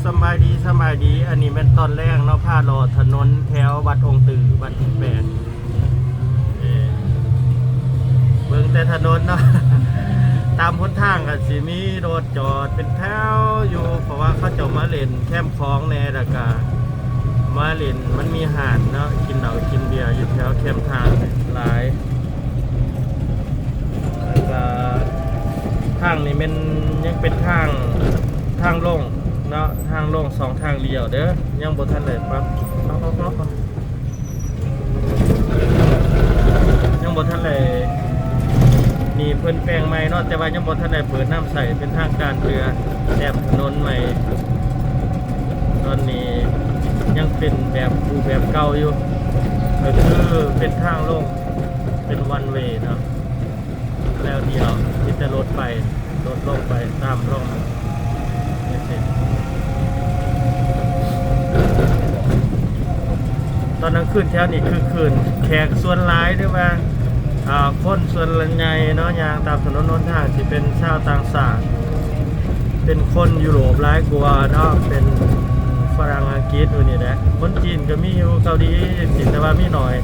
ສະບາຍດີ ສະບາຍດີ. ອັນນີ້ແມ່ນຕອນແລງເນາະ ພາເລາະຖະໜົນແຖວວັດອົງຕື້ ວັດແປດ. ເອີ ເບິ່ງແຕ່ຖະໜົນເນາະ ຕາມຫົນທາງກໍຊິມີລົດຈອດເປັນແຖວຢູ່ ເພາະວ່າເຂົາເຈົ້າມາຫຼິ້ນແຄມຂອງແດ່ ແລ້ວກໍມາຫຼິ້ນ ມັນມີຮ້ານເນາະ ກິນເຫຼົ້າກິນເບຍຢູ່ແຖວແຄມທາງຫຼາຍ. ແລ້ວກໍທາງນີ້ແມ່ນຍັງເປັນທາງ ທາງລົງເນາະ ທາງລົງສອງທາງລ້ຽວເດີ ຍັງບໍ່ທັນໄດ້ປັບ ຍັງບໍ່ທັນໄດ້ ນີ້ເພິ່ນແປງໃໝ່ເນາະ ແຕ່ວ່າຍັງບໍ່ທັນໄດ້ເປີດນ້ຳໃຊ້ເປັນທາງການເທື່ອ ແຕ້ມຖະໜົນໃໝ່ ຕອນນີ້ຍັງເປັນແບບ ຮູບແບບເກົ່າຢູ່ ກໍຄືເປັນທາງລົງ ເປັນ one way ເນາະ ແລ້ວດຽວມີແຕ່ລົດໄປ ລົດລົງໄປຕາມລ່ອງ ຕອນກາງຄືນແຖວນີ້ຄຶກຄື້ນ ແຂກສ່ວນຫຼາຍ ຫຼືວ່າ ອ່າ ຄົນສ່ວນໃຫຍ່ເນາະ ຍ່າງຕາມຖະໜົນຫົນທາງ ຊິເປັນຊາວຕ່າງຊາດ ເປັນຄົນຢູໂຣບຫຼາຍກວ່າເນາະ ເປັນຝຣັ່ງ ອັງກິດ ຢູ່ນີ້ແຫຼະ. ຄົນຈີນກໍມີຢູ່ເກົາຫຼີຈັ່ງຊີ້ ແຕ່ວ່າມີໜ້ອຍ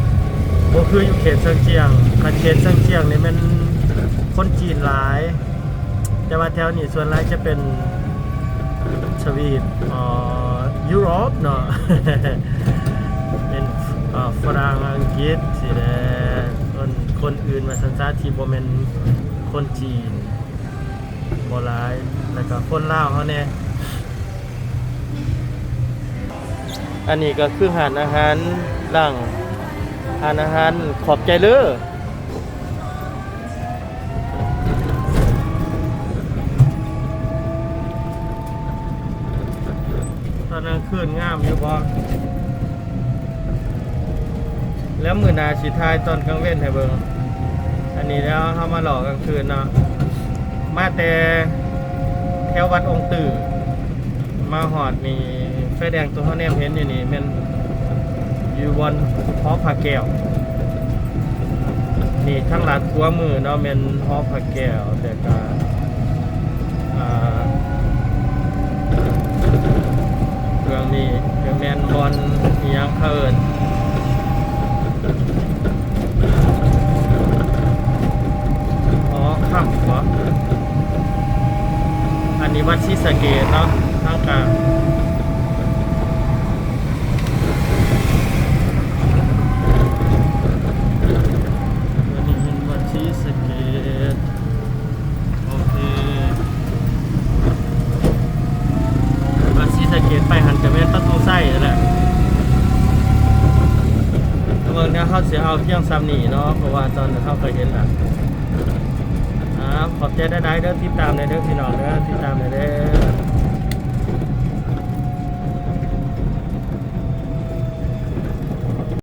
ບໍ່ຄືຢູ່ເຂດເຊີງຈຽງ. ຄັນເຂດເຊີງຈຽງນີ້ແມ່ນຄົນຈີນຫຼາຍ ແຕ່ວ່າແຖວນີ້ສ່ວນຫຼາຍຈະເປັນທະວີບ ເອີ ຢູໂຣບເນາະ ເປັນ ເອີ ຝຣັ່ງ ອັງກິດຊີ້ແຫຼະ ຄົນ ຄົນອື່ນວ່າຊັ້ນຊະ ທີ່ບໍ່ແມ່ນຄົນຈີນ ບໍ່ຫຼາຍ ແລ້ວກໍຄົນລາວເຮົາແດ່. ອັນນີ້ກໍຄືຮ້ານອາຫານຫຼັງ ຮ້ານອາຫານຂອບໃຈເລີ. ຕອນກາງຄືນງາມຢູ່ບໍ່? ແລ້ວມື້ໜ້າຊິຖ່າຍຕອນກາງເວັນໃຫ້ເບິ່ງ. ອັນນີ້ແລ້ວເຮົາມາເລາະກາງຄືນເນາະ ມາແຕ່ແຖວວັດອົງຕື້ ມາຮອດນີ້ ໄຟແດງຕົວເຮົາແນມເຫັນຢູ່ນີ້ແມ່ນຢູ່ບ່ອນຫໍພະແກ້ວ ນີ້ທາງດ້ານຂວາມືເນາະ ແມ່ນຫໍພະແກ້ວ ແລ້ວກະ ອ່າ ເບື້ອງນີ້ກໍແມ່ນບ່ອນອີ່ຫຍັງເຂົາເອີ້ນ ຫໍຄຳບໍ? ອັນນີ້ວັດສີສະເກດເນາະ ທາງກາງ. ອັນນີ້ແມ່ນວັດສີສະເກດ. ໂອເຄ ບ້ານສີສະເກດໄປຫັ້ນກະແມ່ນປະຕູໄຊຫັ້ນແຫຼະ. ເບິ່ງແນວເຮົາຊິເອົາພຽງຊ່ຳນີ້ເນາະ ເພາະວ່າຕອນນີ້ເຮົາກະເຫັນລະ. ອາ ຂອບໃຈຫຼາຍໆເດີ ຕິດຕາມແດ່ເດີພີ່ນ້ອງເດີ ຕິດຕາມແດ່ເດີ.